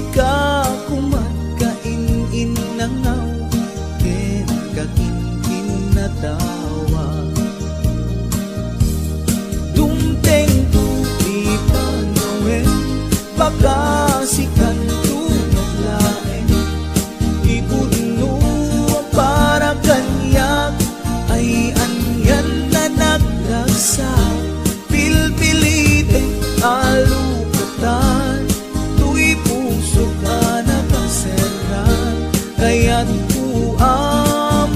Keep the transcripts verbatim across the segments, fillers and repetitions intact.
Ikaw kumat kain-innangaw, ken kakinkinnatawa. Dumteng to ti panawen, baka sikanto met laeng. Ipudno para kaniak, ay-anian a nagragsak. Pilpilitek a lukatan, toy pusok a nakaserran. Kayatko a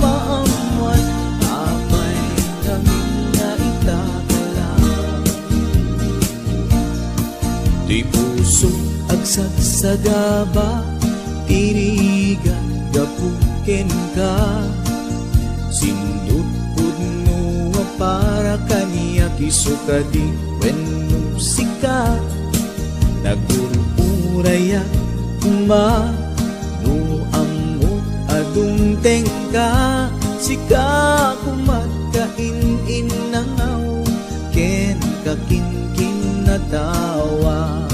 maammuan, apay ngamin nga ita ka lang. Toy pusok agsagsagaba, ti rigat gapu kenka. Sindutpudno a para kaniak, isu kadi wenno sika. Nagururayak koma no ammok a dumtengka. Sika koma kain-innangaw, ken kakinkinnatawa.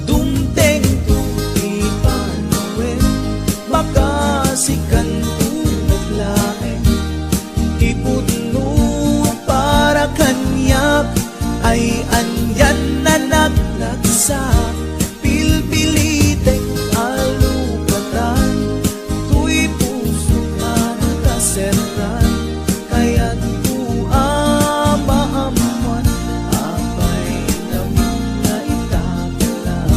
Dumteng to ti panawen, baka sikanto met laeng. Ipudno para kaniak, ay-anian a nagragsak. Pilpilitek a lukatan, toy pusok a nakaserran. Kayatko a maammuan, apay ngamin nga ita ka lang.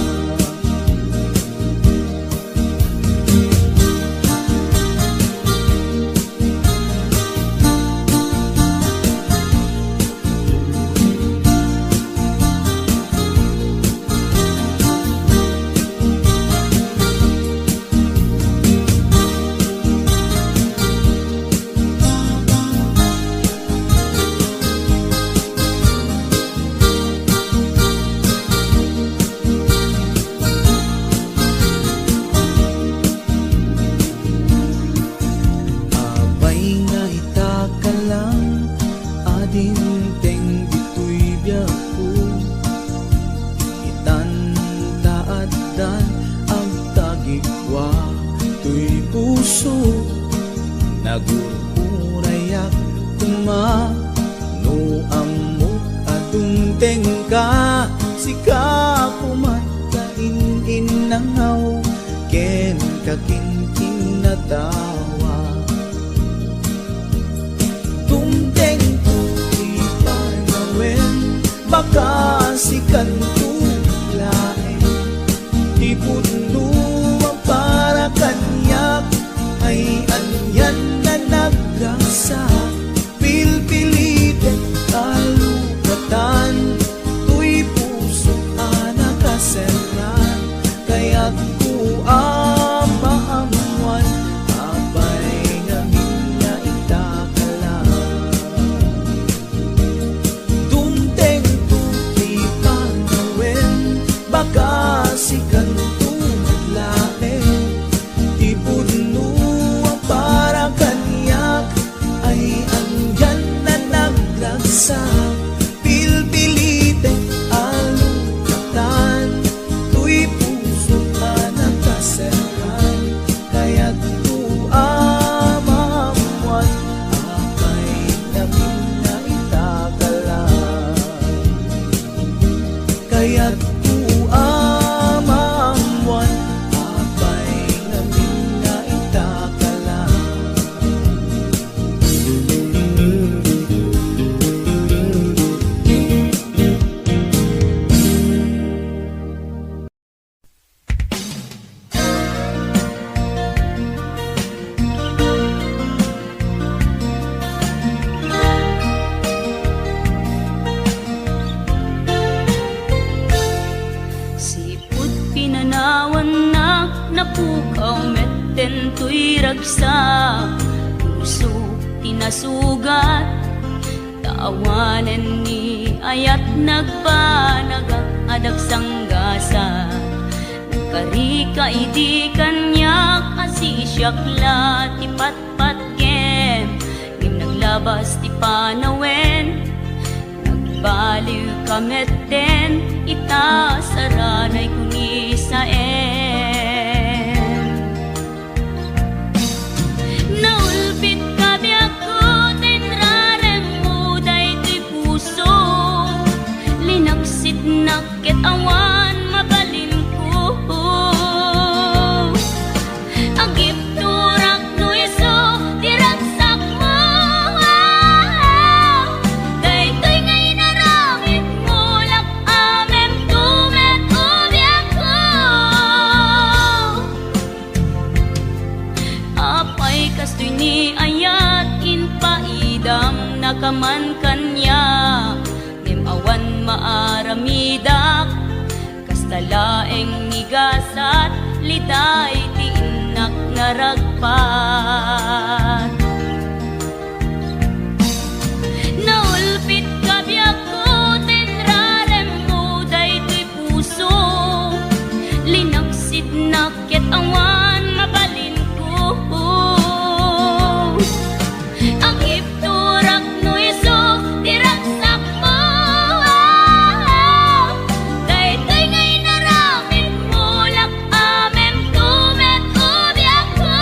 Apay nga ita ka lang a dimteng ditoy biagko. Itan ta addan agtagikua toy puso. Nagururayak koma no ammok a dumtengka. Sika koma kain-innangaw ken kakinkinnatawa. Dumteng to ti panawen, baka sikanto laeng. Ipudno a para kaniak, ay-anian a nagragsak. Pilpilitek a lukatan, toy pusok a nakaserran. Kayatko a maammuan, apay ngamin nga ita ka lang. Dumteng to ti panawen, baka sikanto met laeng. Ipudno a para kaniak, ay-anian a nagragsak. Pilpilitek a lukatan, toy pusok a nakaserran. Kayatko a maammuan, apay ngamin nga ita ka lang. Kayatko a maammuan, apay ngamin nga ita ka lang. Sipud pinanawannak, napukaw metten toy ragsak. Puso ti nasugat, ta awanen ni ayat nagbanagak a dagsanggasak. Nagkarika idi kaniak a sisiak la ti patpatgem, ngem naglabas ti panawen. Nagbaliwka metten ita, saranay kuni Liday ti innak naragpat. Naulpit ka biagko, tinraremko daytoy puso. Linaksitnak ket awan mabalinko. Agibturak no isu ti ragsakmo. Daytoy nga inaramidmo, lak-amemto met, o biagko.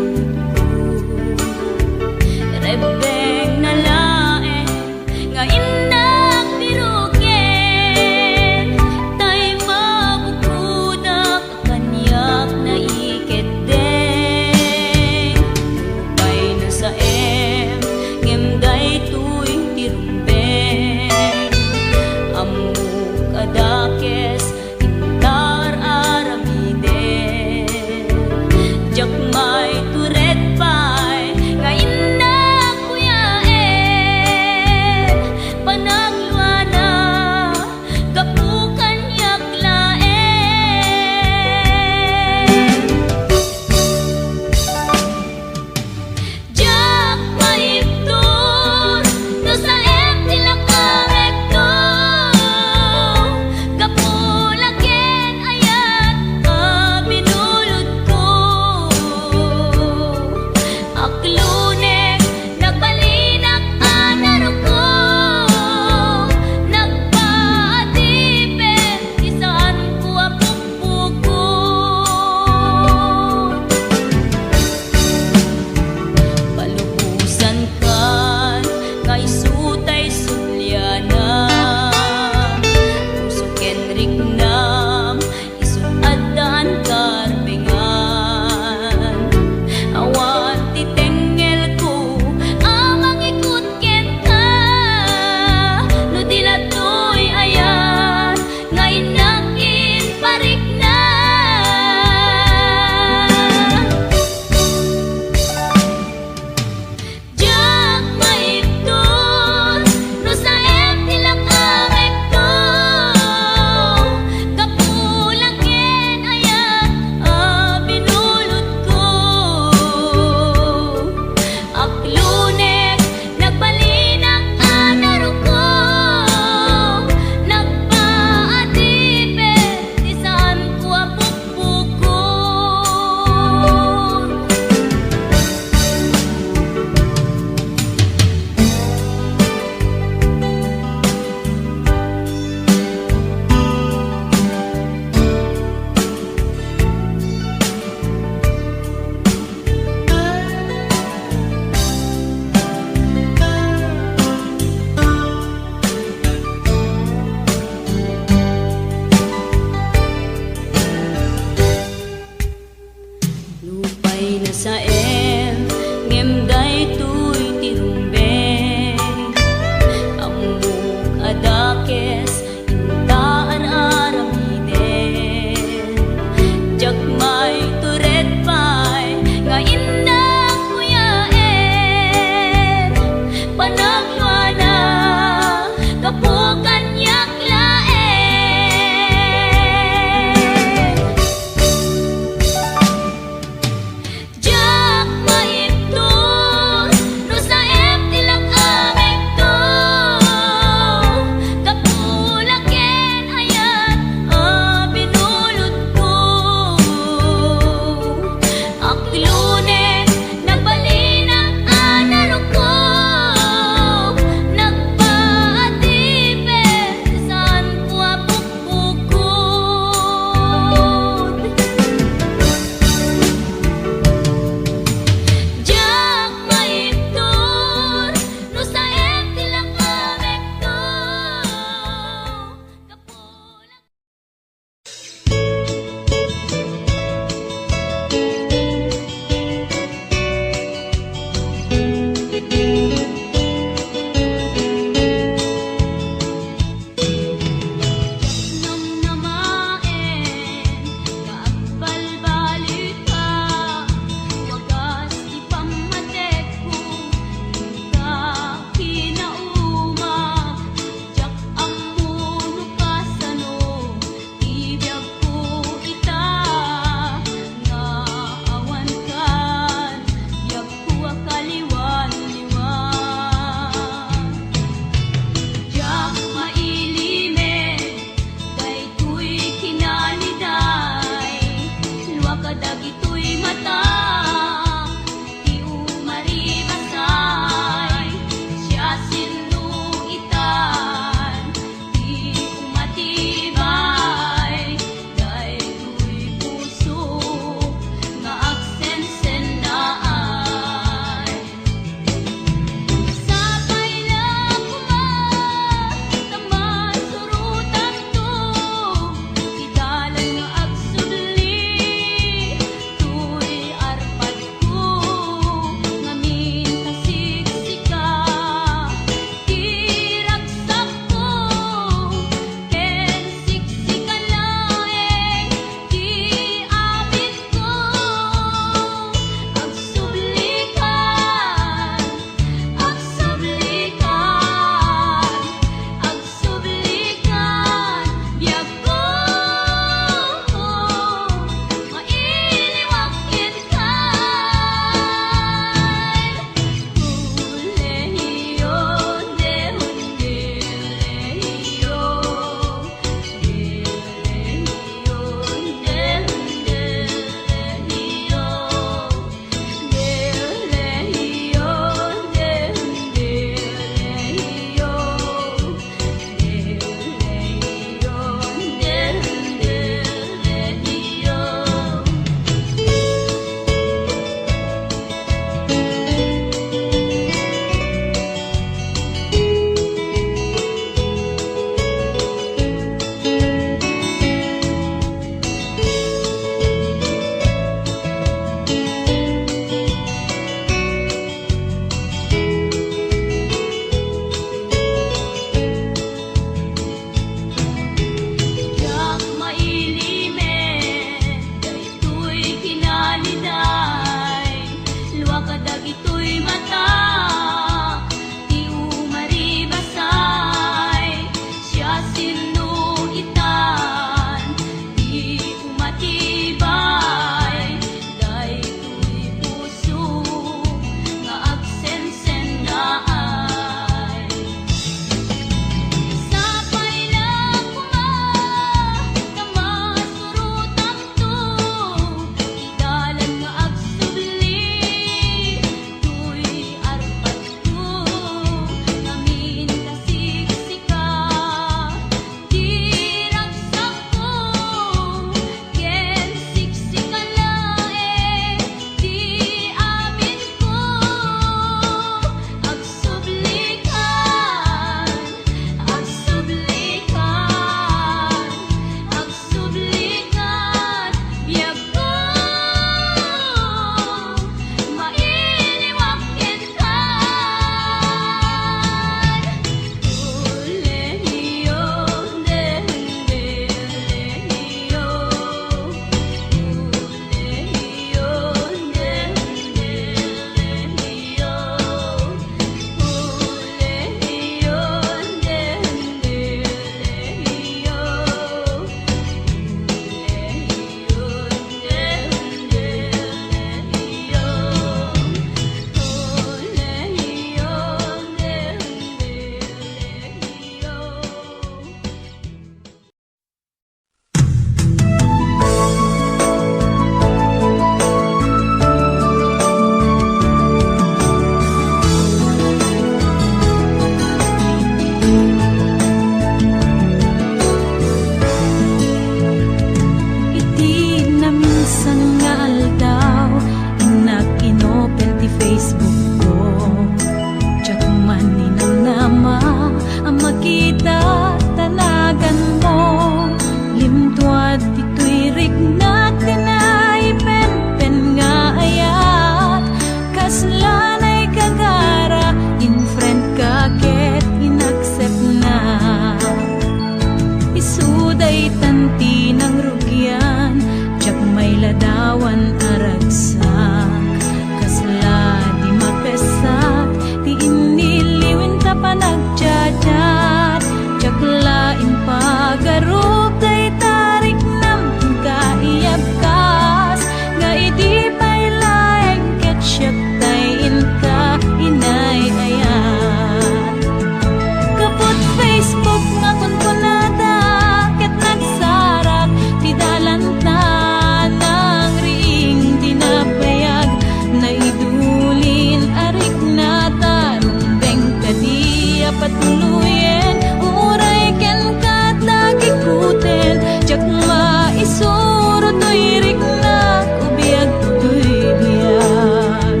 Isurotoy riknak, ubiagtoy biag.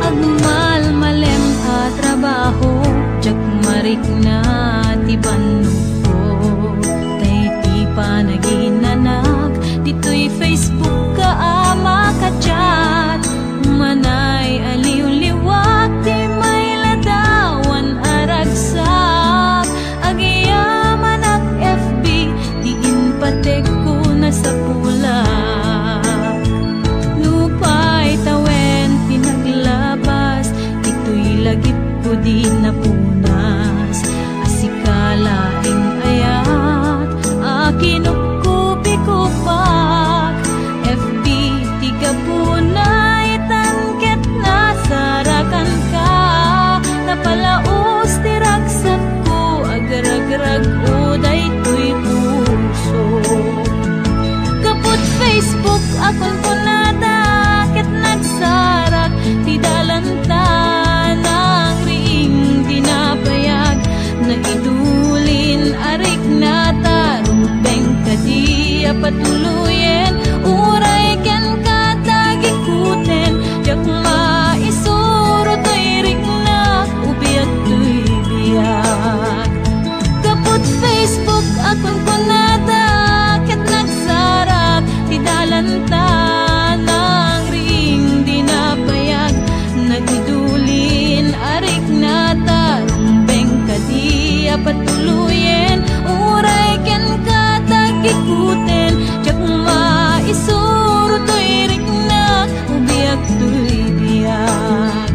Agmalmalem a trabaho, diak marikna ti bannogko. Tay ti panaginanak, ditoy Facebook ka a makachat. Umanay a liwliwak ti mailadawan a ragsak. Agyamanak F B, ti impategko nasapulak. Nupay tawen ti naglabas, ditoy lagipko di napunas. A sika laeng ayat, a kinupkupikupak. F B ti gapuna itan ket nasarakanka. Napalaus ti ragsakko, agragrag-o daytoy puso. Gapu iti Facebook a kunkunada ket nagsarak ti dalanta, nangriing ti napayag. Naidulin a riknata, rumbeng kadi a patuloyen, uray kenka tagikuten, diak maisuro toy riknak, ubiagtoy biag. Gapu iti Facebook a kunkunada ket nagsarak ti dalanta, nangriing di napayag. Nagidulin a riknata, rumbeng kadi a patuloyen, uray kenka tagikuten, diak maisuro toy riknak, ubiagtoy biag.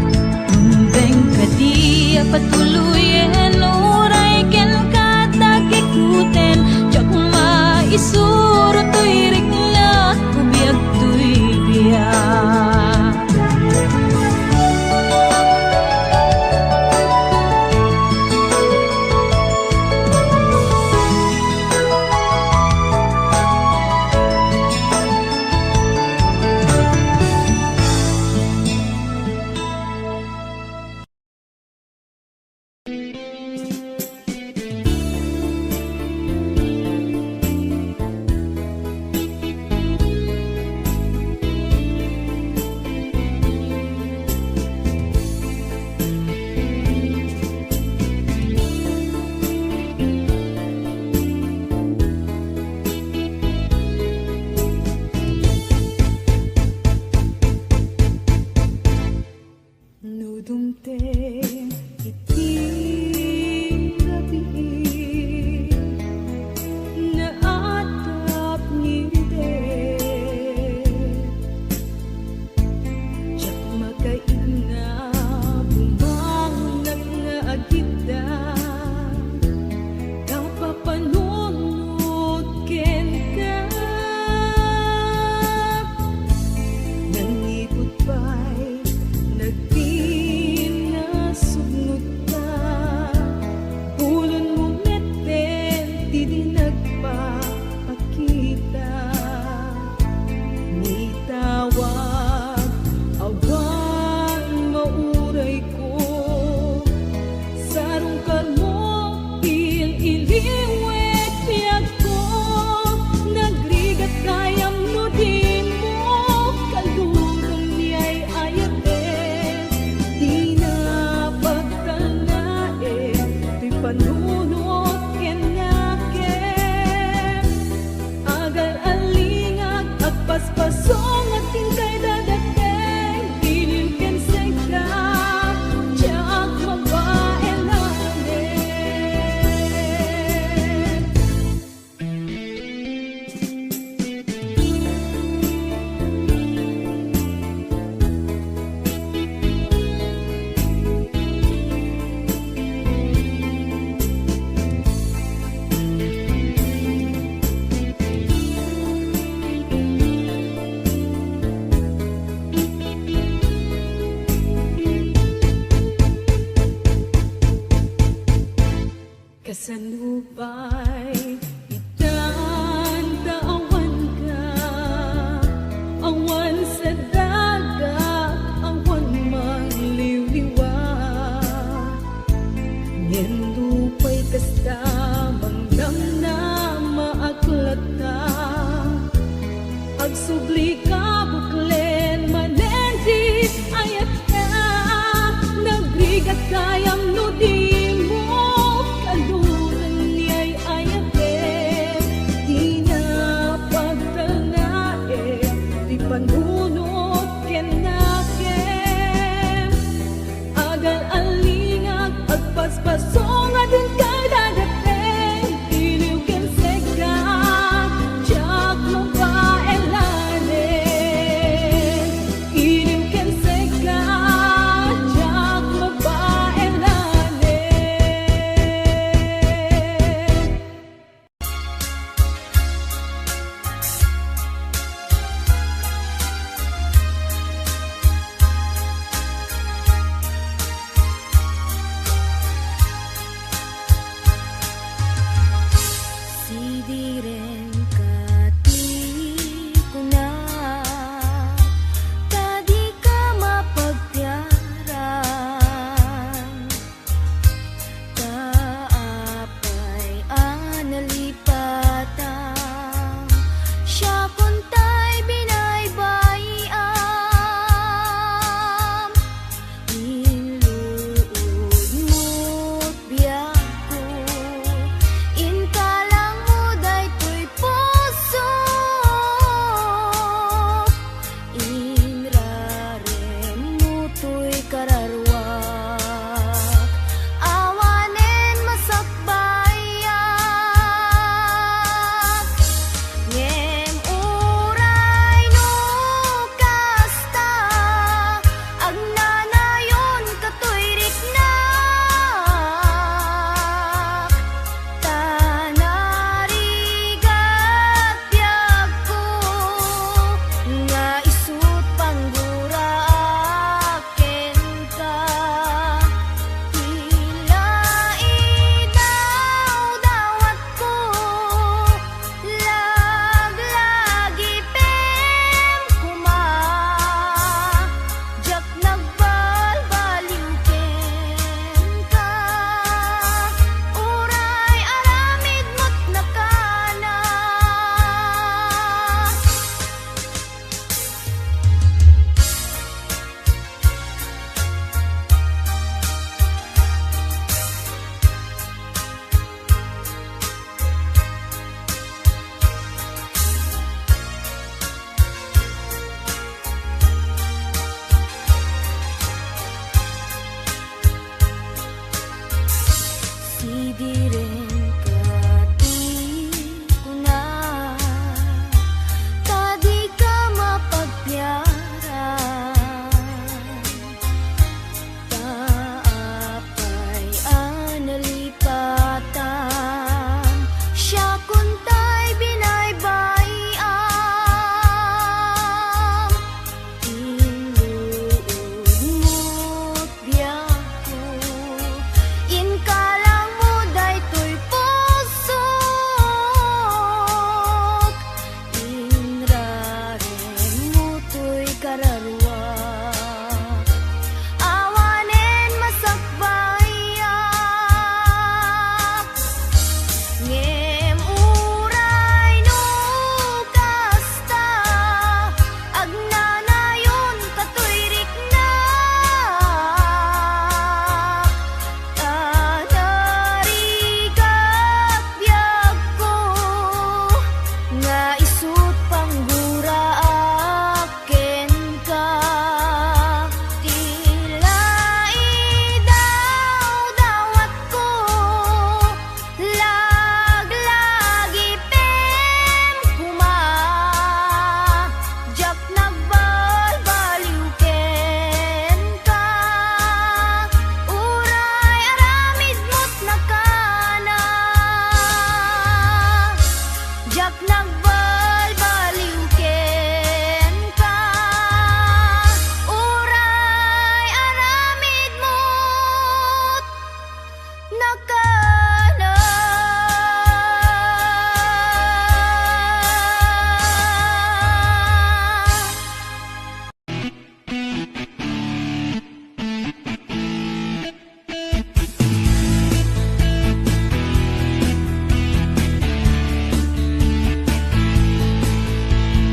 Rumbeng kadi a patuloyen, uray kenka tagikuten, diak maisuro toy riknak, ubiagtoy biag.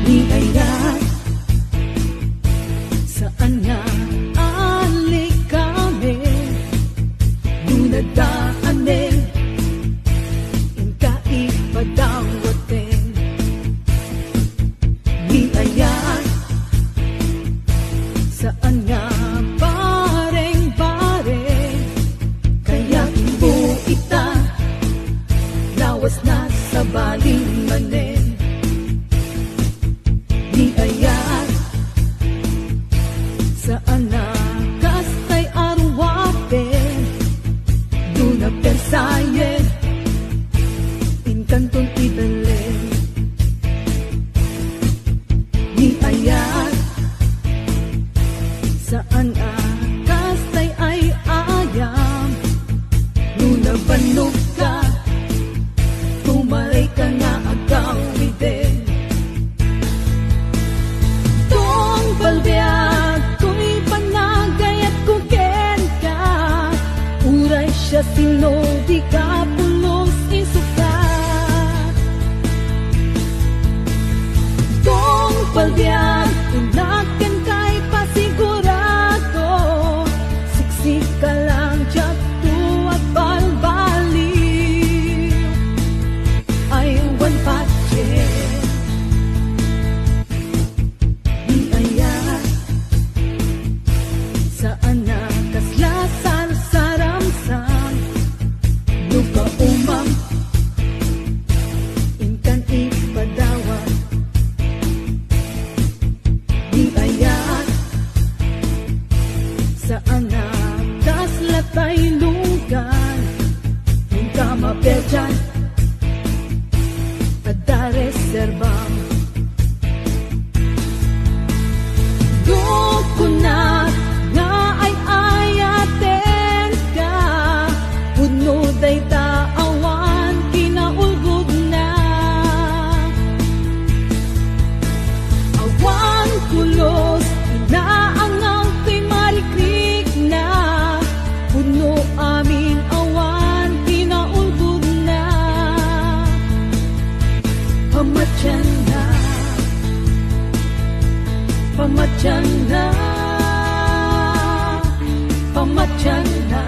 Ni ayat, saan nga alikamen, no nadaanen, inka ipadawaten. Ni ayat, saan nga bareng-bareng, kayatmo ita, lawas na sabali manen. Ni ayat, saan a kastay a ruaten, no napersayen, inkanton ibelen. Ni ayat, saan a kastay ay ayam, no nabannogka, tumarayka nga agawiden. Tungpal biag toy panagayatko kenka, uray siasino dika pulos isukat. Tungpal biag, innak kenka ipasigurado, siksika lang diak to agbalbaliw. Ay wen patien, ni ayat, saan a kasla sarsaramsam, no kaumam, inkan ipadawat. Ni ayat, saan a kasla tay lunggan, inka mapedian, adda reserbam. No kunak nga ay-ayatenka, pudno dayta awan kinaulbodna. Awan pulos, inaangaw toy marikrikna, pudno amin awan kinaulbodna. Pamatianna, pamatianna, pamatianna.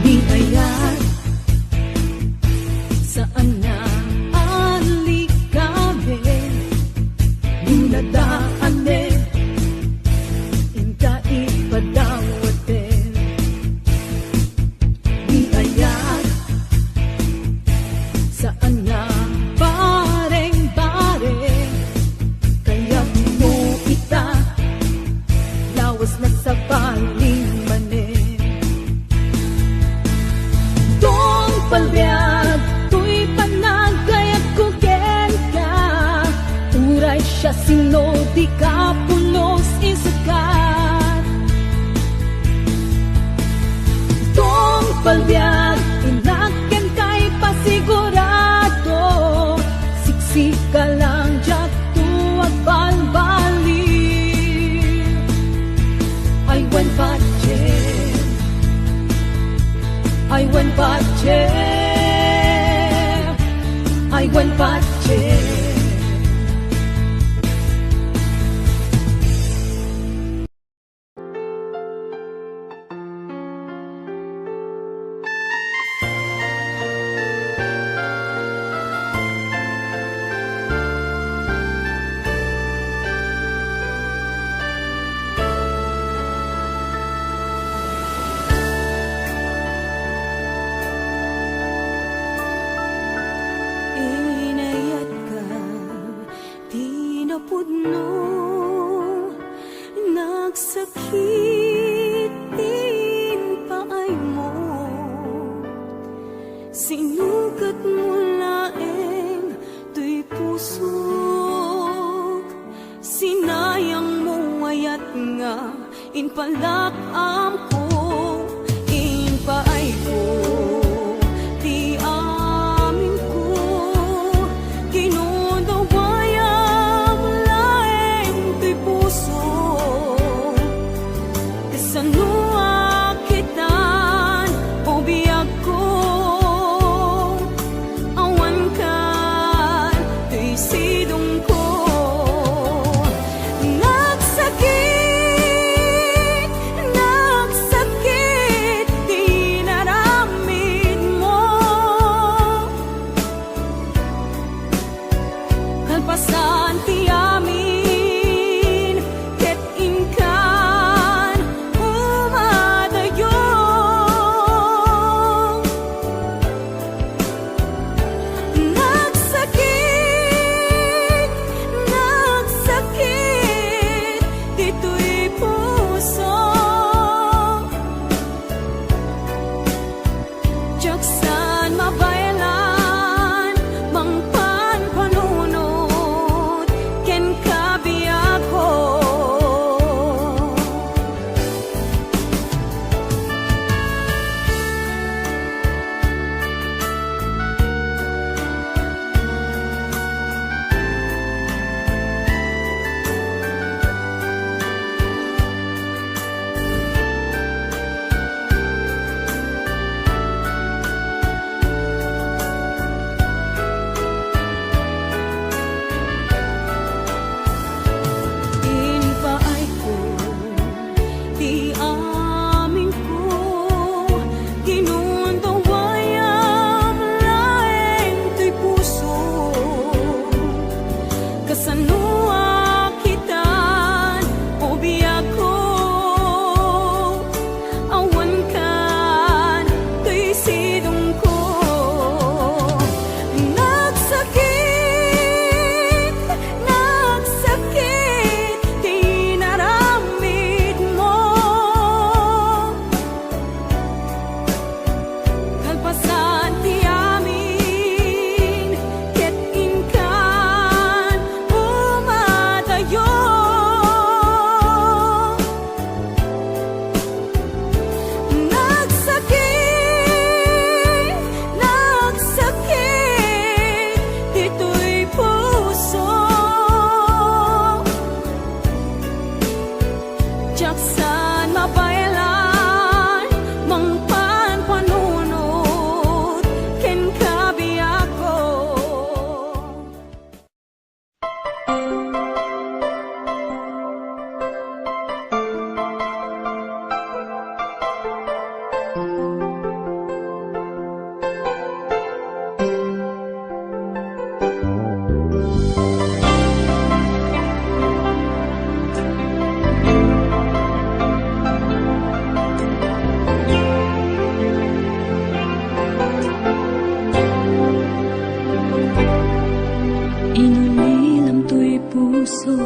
Ni ayat, saan nga alikamen, no nadaanen, inka ipadawaten. Ni ayat, saan nga bareng-bareng, kayatmo ita, lawas na sabali manen. Tungpal biag toy panagayatko kenka, uray siasino dika pulos isukat. Tungpal biag, innak kenka ipasigurado, siksika lang diak to agbalbaliw. Ay wen patien, ay wen patien, ay wen patien. Inayatka ti napudno, nagsakit ti impaaymo. Sinukatmo laeng toy pusok, sinayangmo ayat nga impalak-amko, impaayko ti aminko, Pasan ti amin, ket inkan umadayo. Nagsakit, nagsakit ditoy puso. Diak saan mabaelan, mangpan panunot kenka, biagko. Impaayko ti amingko, kinundawayam laeng toy puso. Kasano a kitan, o biagko, awan kan toy sidongko. Nagsakit, nagsakit ti inaramidmo. Kalpasan ti amin, ket inkan umadayo. Nagsakit, nagsakit ditoy puso. Diak saan mabaelan, mangpan panunot kenka, biagko. Inulilam toy puso,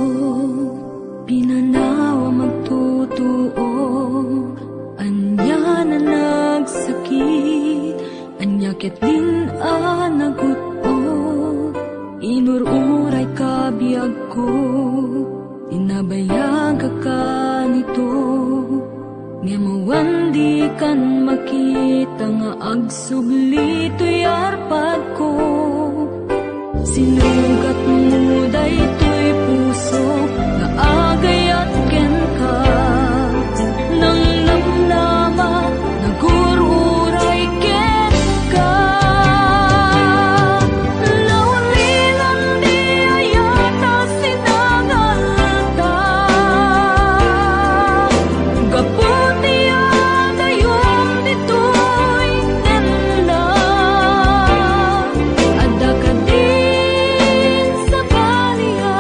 pinanawam agtutuo, ania a nagsakit, ania ket din a nagut-o. Inur-urayka, biagko, ti nabayagak kanito. Ngem awan dikan makita nga agsubli toy arpadko. Sinugatmo daytoy puso nga agayat kenka. Nangnamnama, nagur-uray kenka. Naulilan di ayat a sinangalta. Gapu ti adayom ditoy tenda. Adda kadin sabali a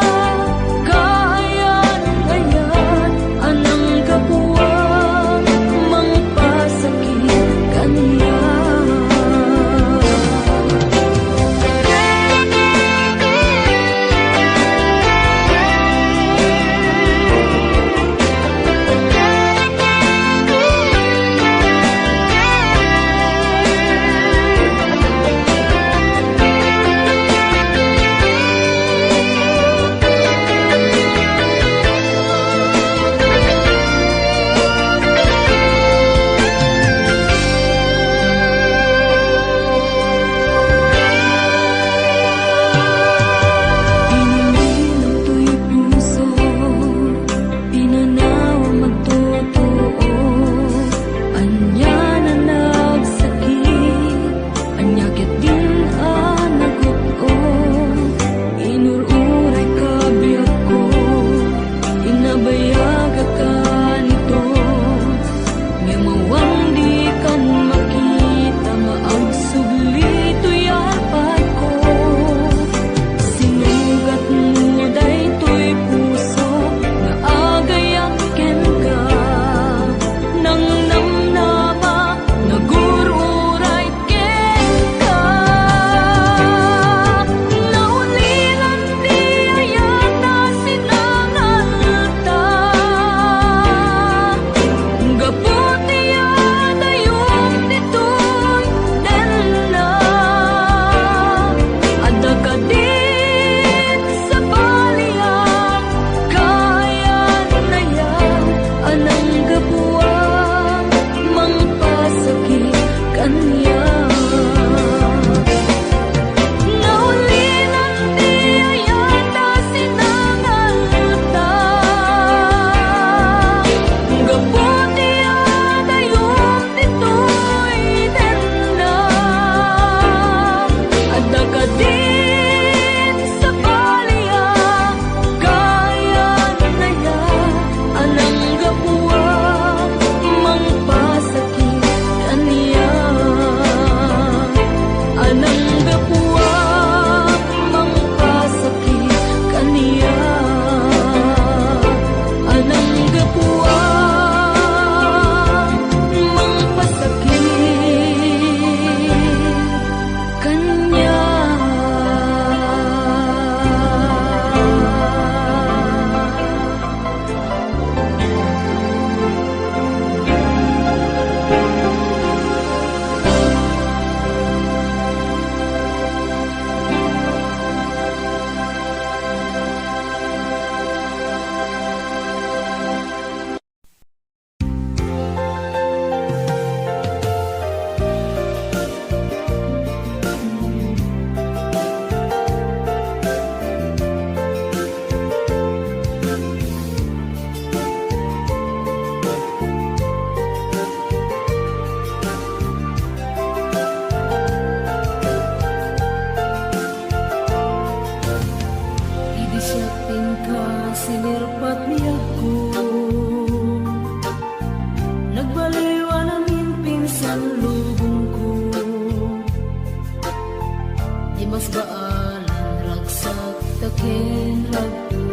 Sakta ken ragto,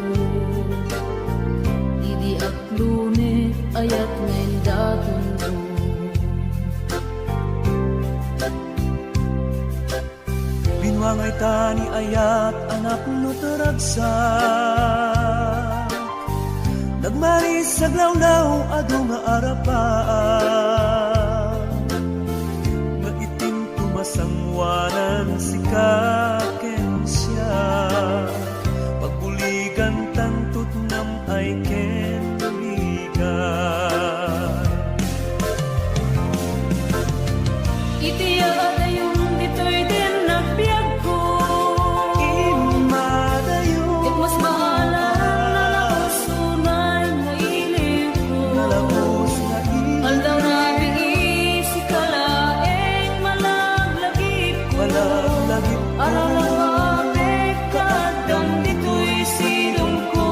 idi aklone, ayat nga indaton ko. Binuangay ta ni ayat a napnot a ragsak. Nagmaris aglawlaw adu nga arapaak. Nga itim tumasanguanan sika ken siak. Pagbuligan tanto ti nam-ay ken buligan. Iti adayon ditoy din nagbiagko. Immadayon. Ket mas maalan a nalaus unay nga ilikko. Nalaus nga ilikko. Aldaw rabii sika laeng malaglagipko. Malaglagipko. Aralawak pekka addam ditoy sidongko.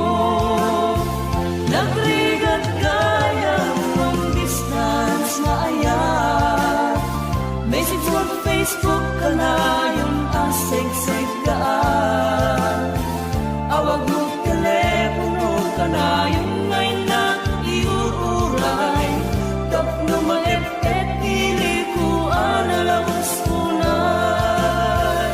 Nagrigat gayam long distance nga ayat. Message mo Facebook kanayon a segseggaan. Awag mo telepono kanayon nga innak iuray. Tapno maep-ep iliko a nalaus unay.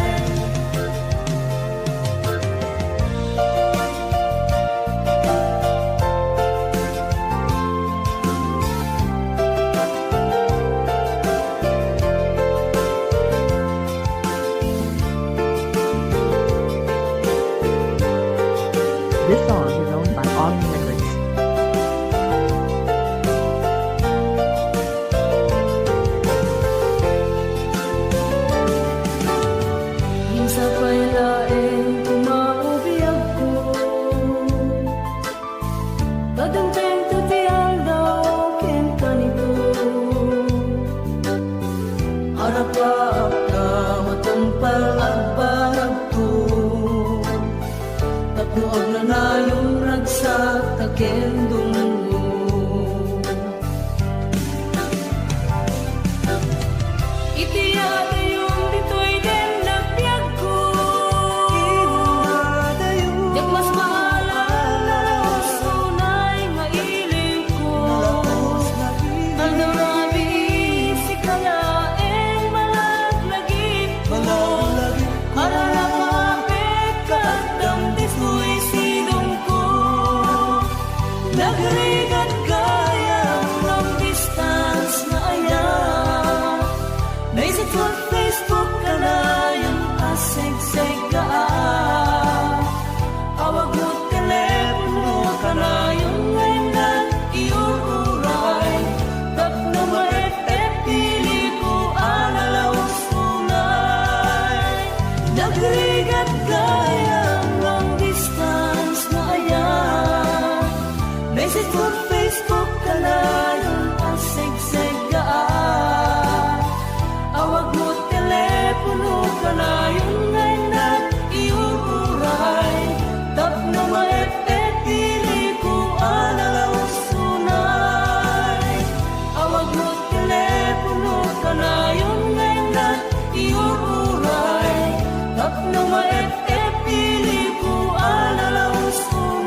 This song is owned by Omni Records. Ngem sapay laeng tumao biagko. Tadengtengto ti aldaw ken kanito. Arapaak ta matungpal agbanagko. Tapno agnanayon ragsak ta ken dumngeg. Iti adayon ditoy den nagbiagko. Diak mas maalan a nalaus unay nga ilikko. Aldaw rabii sika laeng malaglagipko. Aralawak pekka addam ditoy sidongko. Nagrigat gayam long distance nga ayat. Message mo Facebook kanayon a segseggaan. Awag mo telepono kanayon nga innak iuray. Tapno maep-ep iliko a nalaus unay. Nagrigat gayam long distance nga ayat. Message mo Facebook kanayon a segseggaan. Awag mo telepono kanayon nga innak iuray. Tapno maep-ep iliko a nalaus unay. Awag mo telepono kanayon nga innak iuray. Tapno maep-ep iliko a nalaus unay.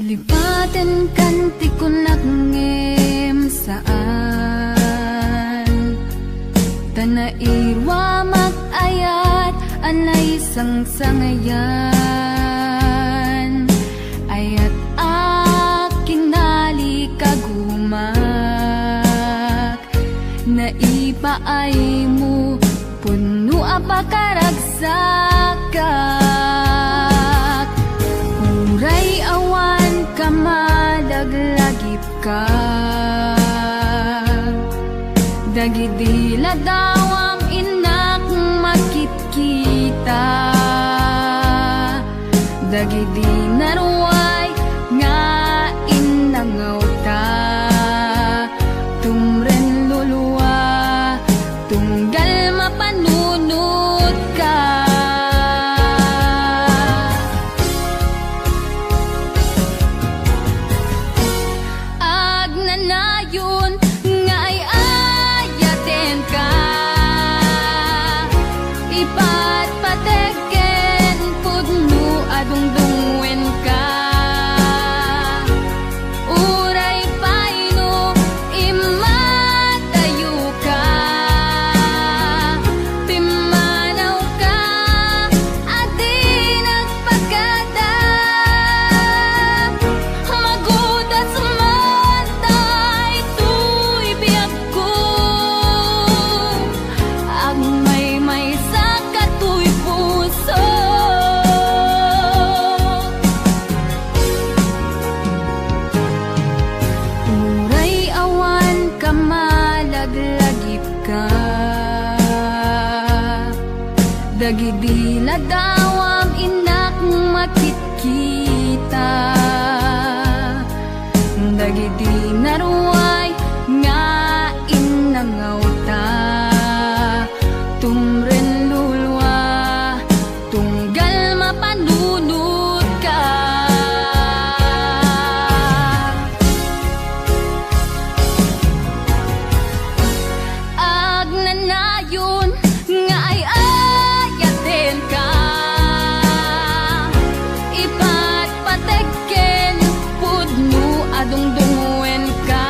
Lipatenkan ti kunak ngem saan. Ta nairuamak ayat a naisangsangayan. Ayat a kinalikagumak. Naipaaymo, punno a pakaragsakak. Uray awan ka malaglagipka, dagidi ladawam innak makitkita. Dagidi naruay nga innangawta, tumren lulua, tunggal mapanunotka. Agnanayon nga ay-ayatenka, ipatpateg ken pudno a dungdungenka. Uray pay no immadayoka, pimmanawka a di nagpakada. Magudas man daytoy biag ko, agmaymaysa katoy puso. Uray awan ka malaglagipka, dagidi ladawam innak makitkita. Dagidi naruay nga innangawta, tumren lulua, tunggal mapanunotka. Agnanayon nga ay-ayatenka, ipatpateg ken pudno a dungdungenka.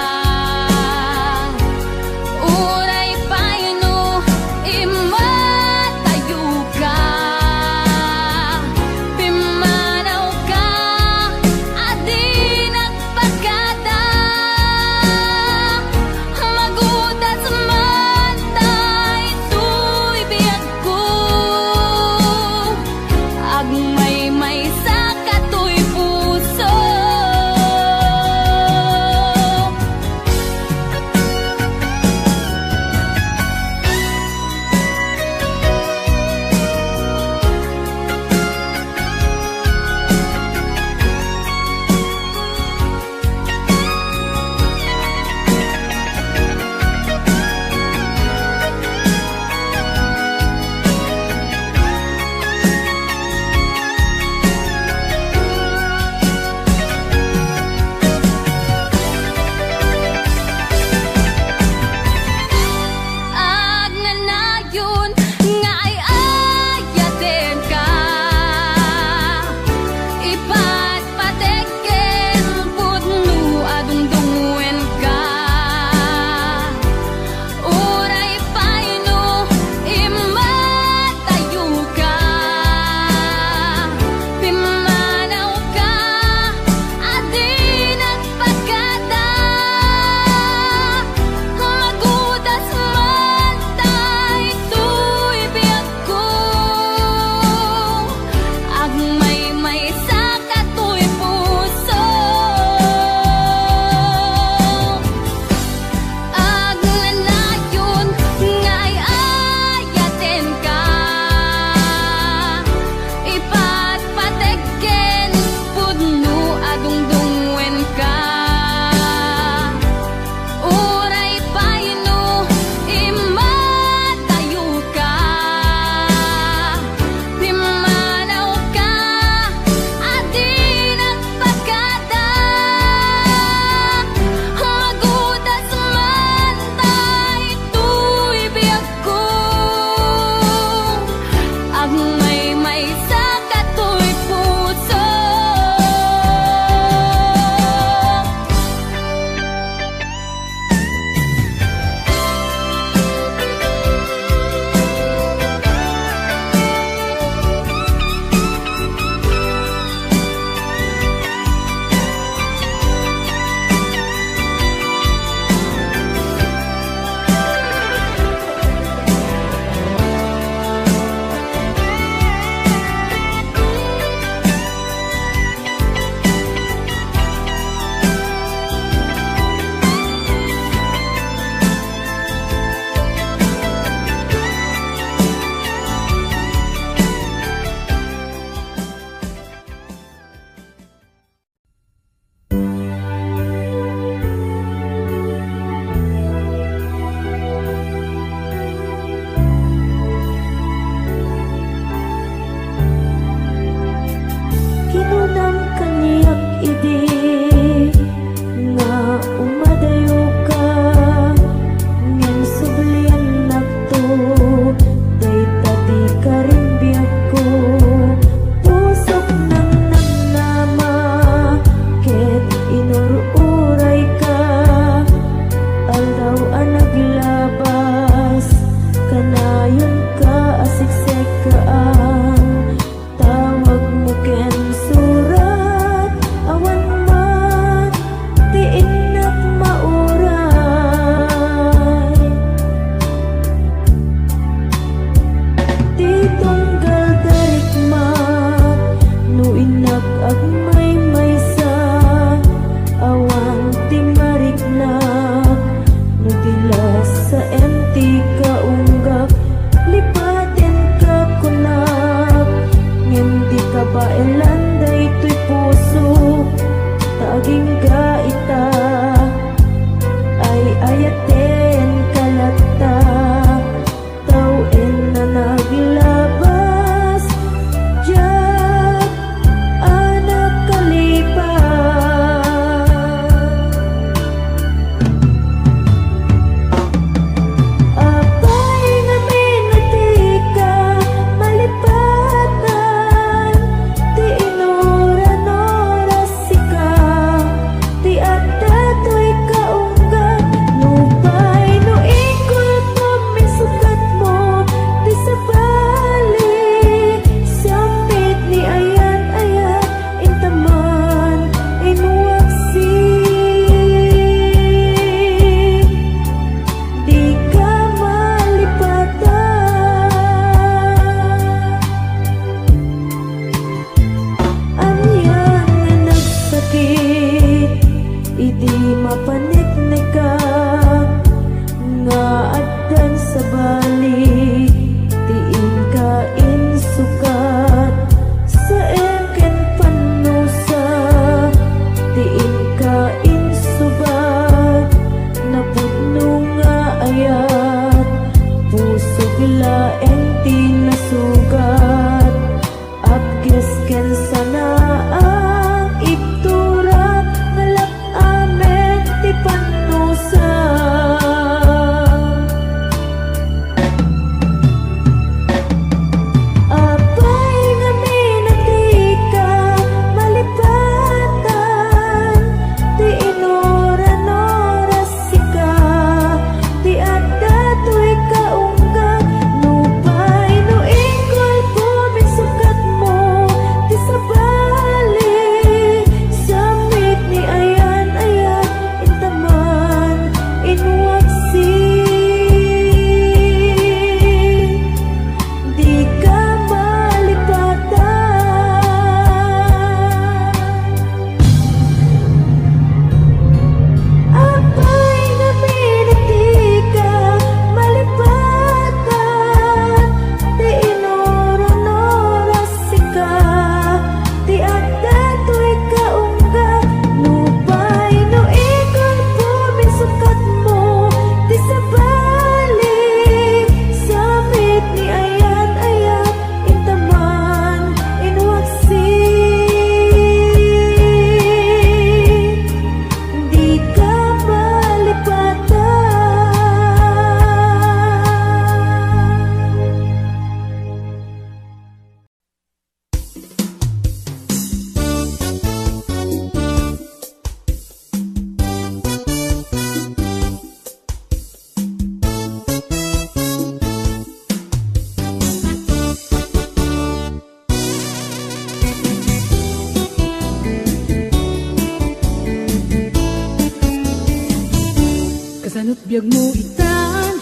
Biagmo itan,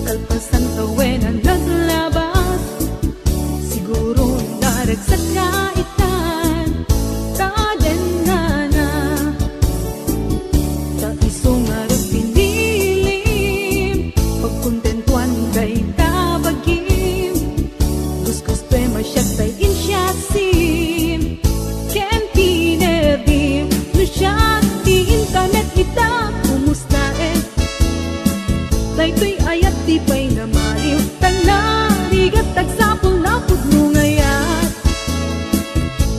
kalpasan tawen a naglabas, siguro naragsak ka itan, ta dennana. Ta isu ngarud pinilim, pagkontentuan dayta bagim. Gusgustuem a siak tay insiasim ken pinerdim. No siak ti intamet ita, kumustaen? Daytoy ayat ti pay namaliw, ta narigat, agsapul a pudno nga ayat.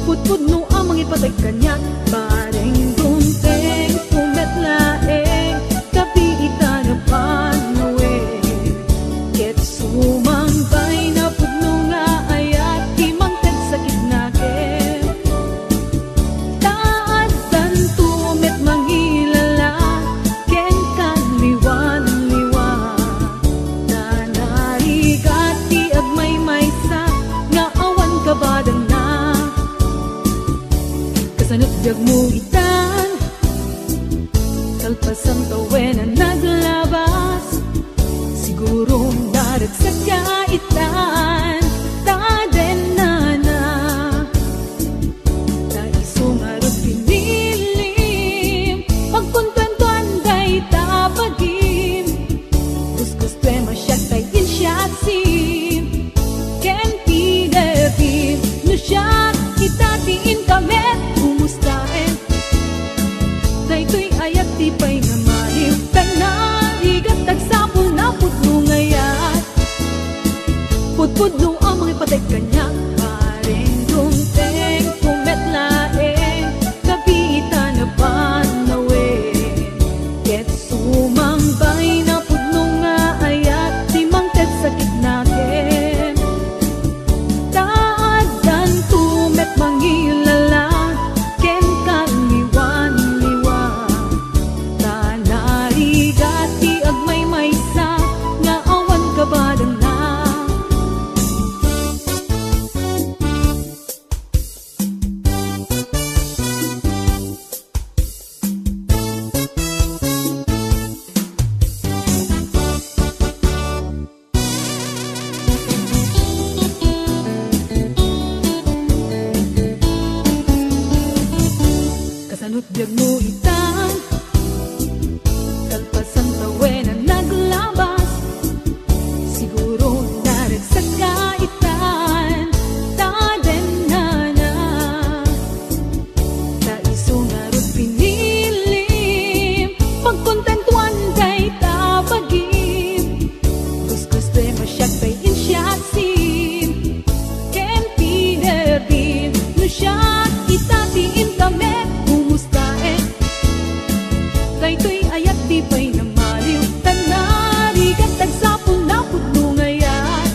Pudpudno a mangipateg kaniak, bareng dumteng, pumet laeng, kabiitan a panawen. Ket sumangbay a pudno nga ayat ti mangted sakit nakem. Ta addanto met mangilala ken kalliwan-liwa. Ta narigat ti agmaymaysa nga awan kabadangna. Kasano ti biagmo itan? Kalpasan tawen a naglabas, siguro naragsak ka itan, ta dennana. Ta isu ngarud pinilim, pagkontentuan dayta bagim. Gusgustuem a siak tay insiasim ken pinerdim. No siak ita ti intamet, kumustaen? Daytoy ayat ti pay namaliw, ta narigat, agsapul a pudno nga ayat. Pudpudno a mangipateg kaniak, bareng dumteng, pumet laeng, kabiitan a panawen. Ket sumangbay a pudno nga ayat ti mangted sakit nakem. Ta addanto met mangilala ken kalliwan-liwa. Ta narigat ti agmaymaysa nga awan kabadangna. Kasano't biagmo itan? Kalpasan tawen a naglabas, siguro naragsak ka itan, ta dennana. Ta isu ngarud pinilim, pagkontentuan dayta bagim. Gusgustuem a siak tay insiasim ken pinerdim. No siak ita ti intamet, kumustaen? Daytoy ayat ti pay namaliw, ta narigat, agsapul a pudno nga ayat.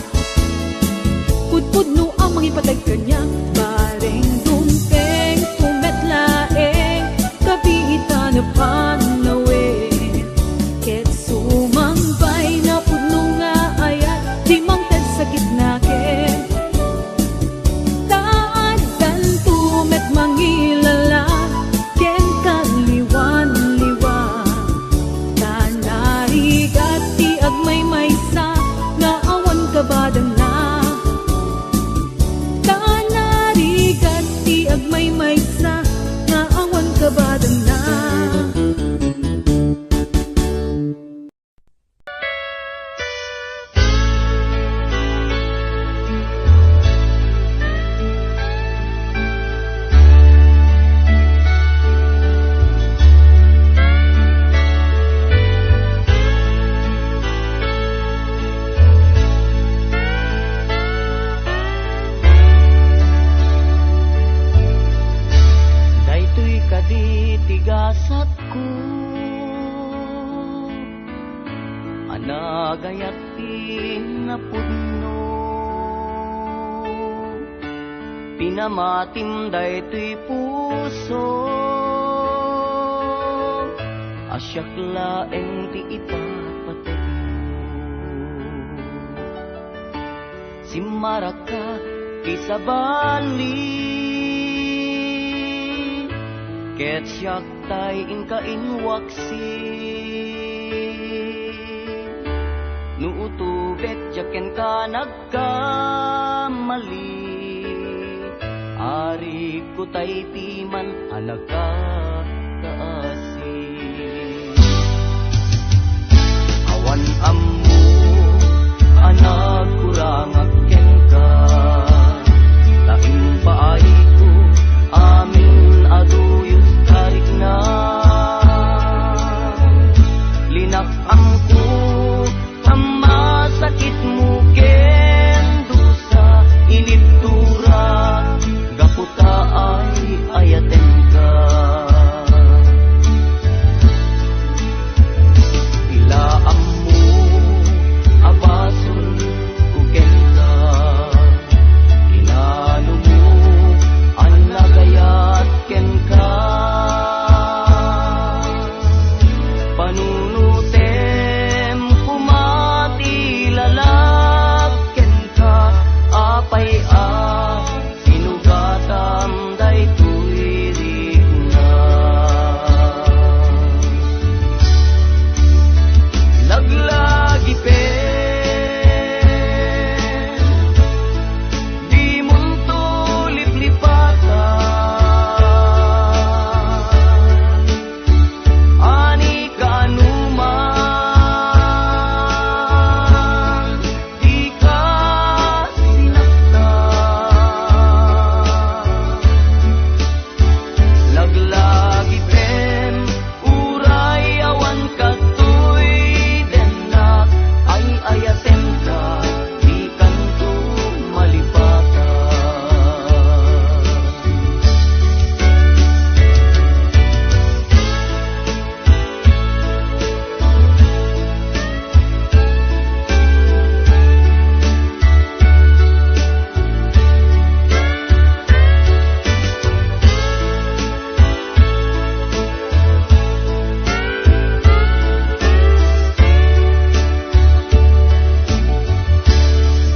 Pudpudno a mangipateg kaniak, bareng dumteng, pumet laeng, kabiitan a panawen. Ket sumangbay a pudno nga ayat ti mangted sakit nakem. Ta addanto met mangilala ken kalliwan-liwa. Ta narigat ti agmaymaysa nga awan kabadangna. Ta narigat ti agmaymaysa nga awan kabadangna. Daytoy kadi ti gasatko a nagayat ti napudno. Pinamatim daytoy puso a siak laeng ti ipatpategmo. Simmaraka ti sabali, ket siak tay inka inwaksi. No utobek diak kenka nagkamali, arikko tay ti man a nagkakaasi. Awan ammo a nagkurangak kenka, ta impaayko amin a duyos ta rikna. Linak-amko a masakitmo ken dusa, inibturak gapu ta ay-ayatenka. Ilaammo a basolko kenka, kinanomo a nagayat kenka. Panunotem koma ti lalak kenka, apay a sinugatam daytoy rikna. Laglagipen, dimonto liplipatan. Ani kanuman ti kasinakta. Laglagipen, uray awan kadtoy dennak, ay-ayatenka, dikanto malipatan.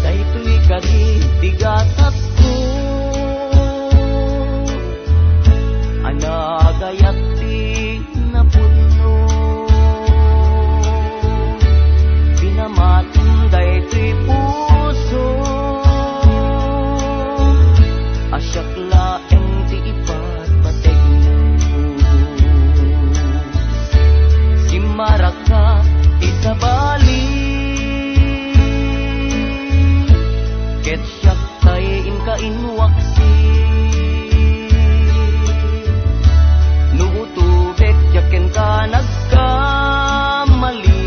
Daytoy kadi ti gasatko a nagayat ti napudno. Pinamatim daytoy puso a siak laeng ti ipatpategmo. Simmaraka ti sabali, ket siak tay inka inwaksi. No utobek diak kenka nagkamali,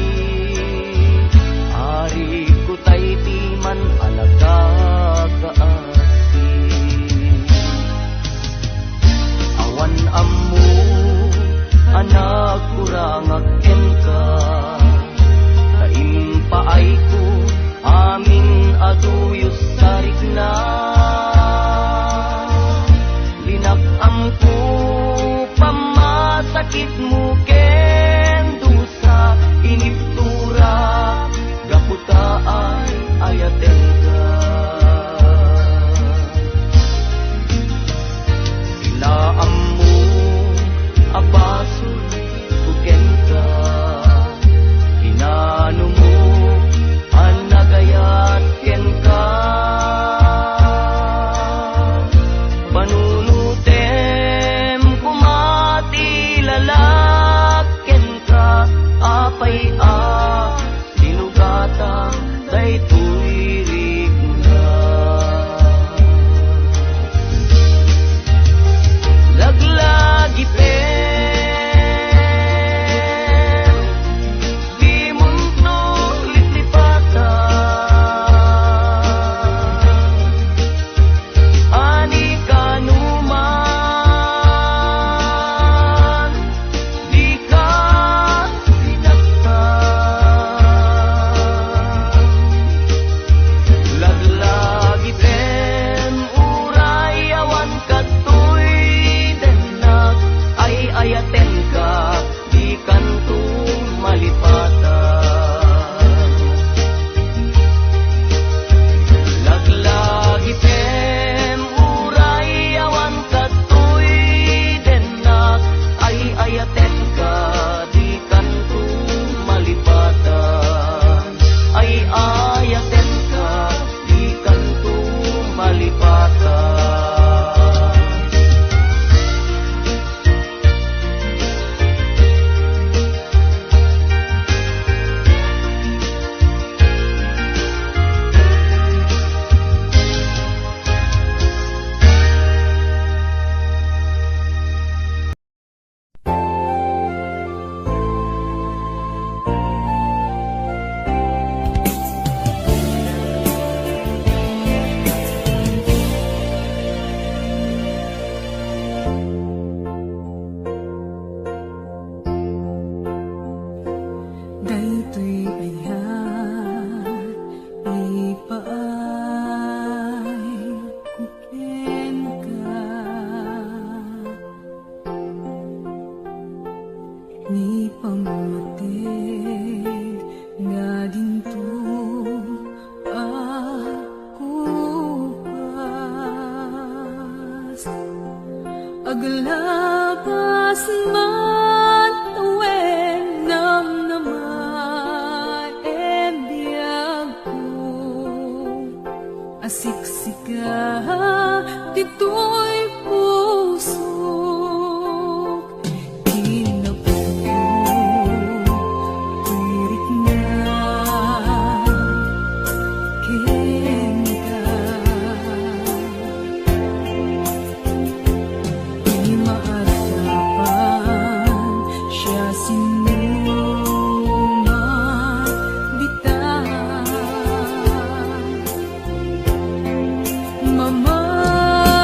arikko tay ti man a nagkakaasi. Awan ammo a nagkurangak kenka, ta impaayko amin a duyos ta rikna. Aglabas man wen namnama iti biagko, a siksika ditoy pusok. Kinapudno ti rikna kenka. Ti maaddapan siasinoman dita. Mamatika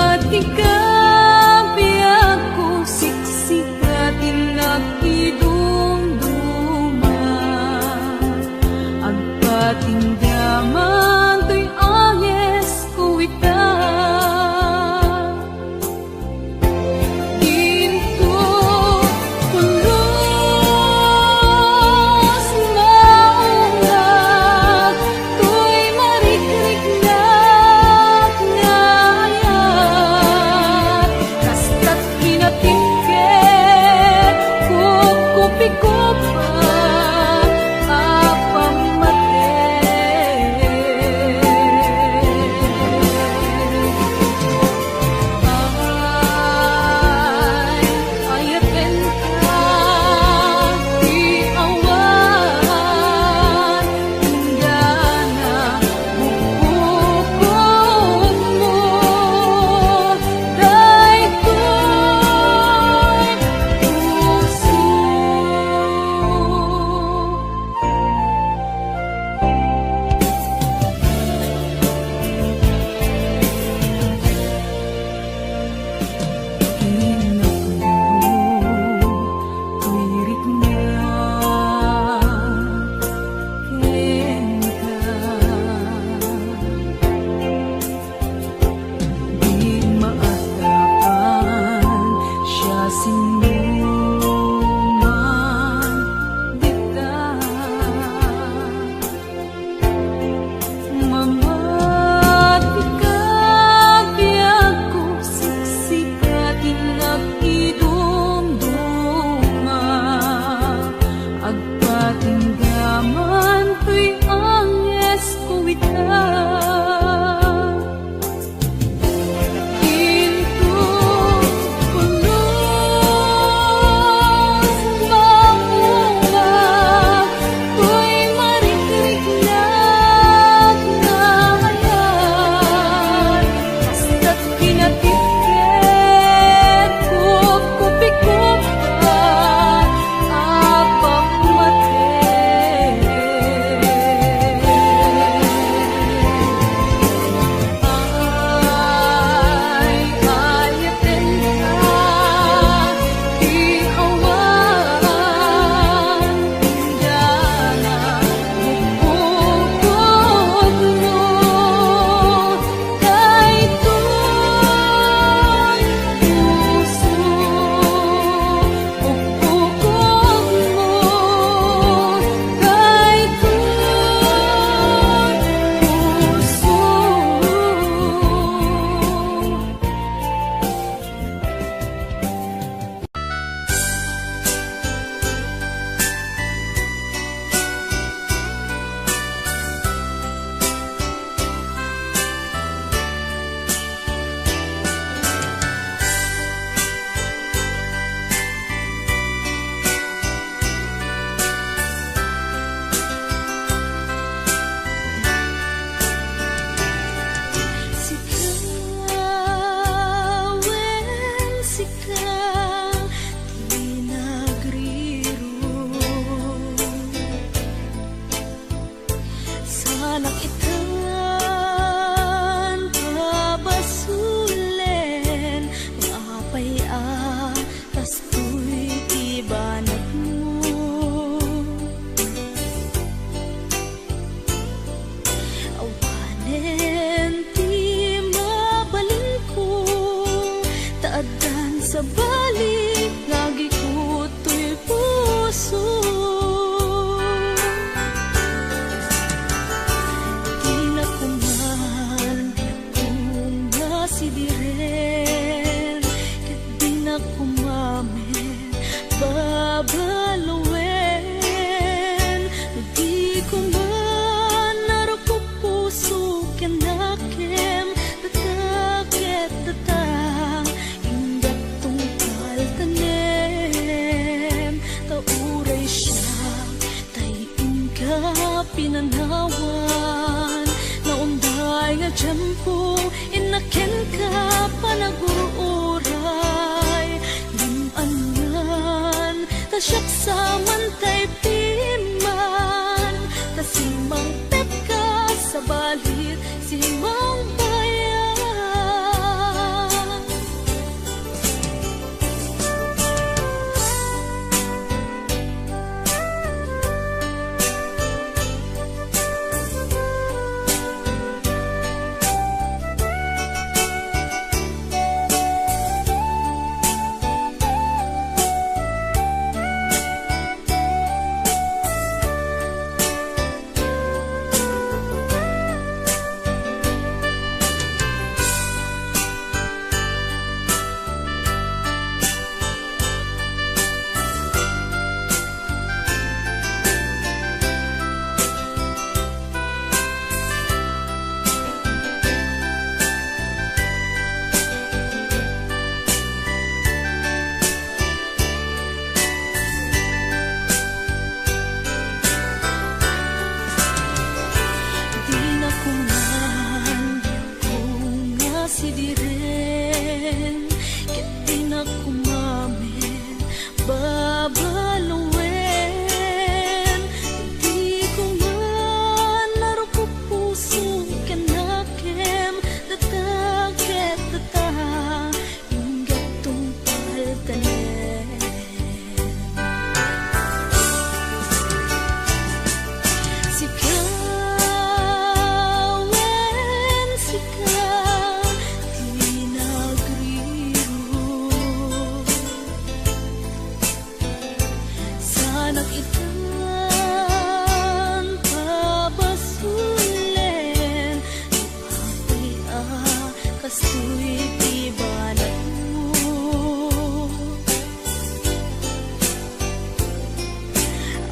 Kastoy ti banagmo.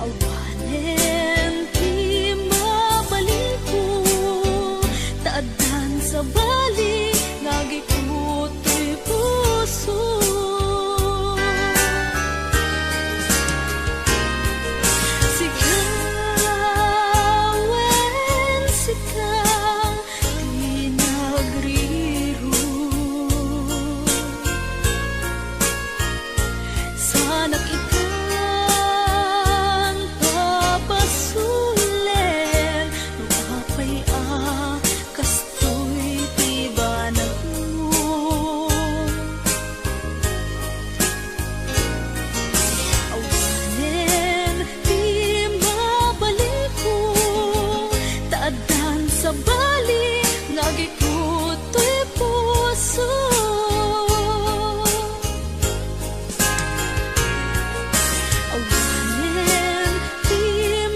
Awanen ti mabalinko, ta addan sabali nga agikut toy puso. Sika, wen sika, ti nagriruk. Sanak itan pabasolen no apay a kastoy ti banagmo. Awanen ti mabalinko, ta addan sabali nga agikut toy puso. Awanen ti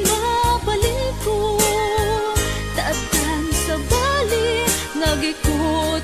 mabalinko, ta addan sabali nga agikut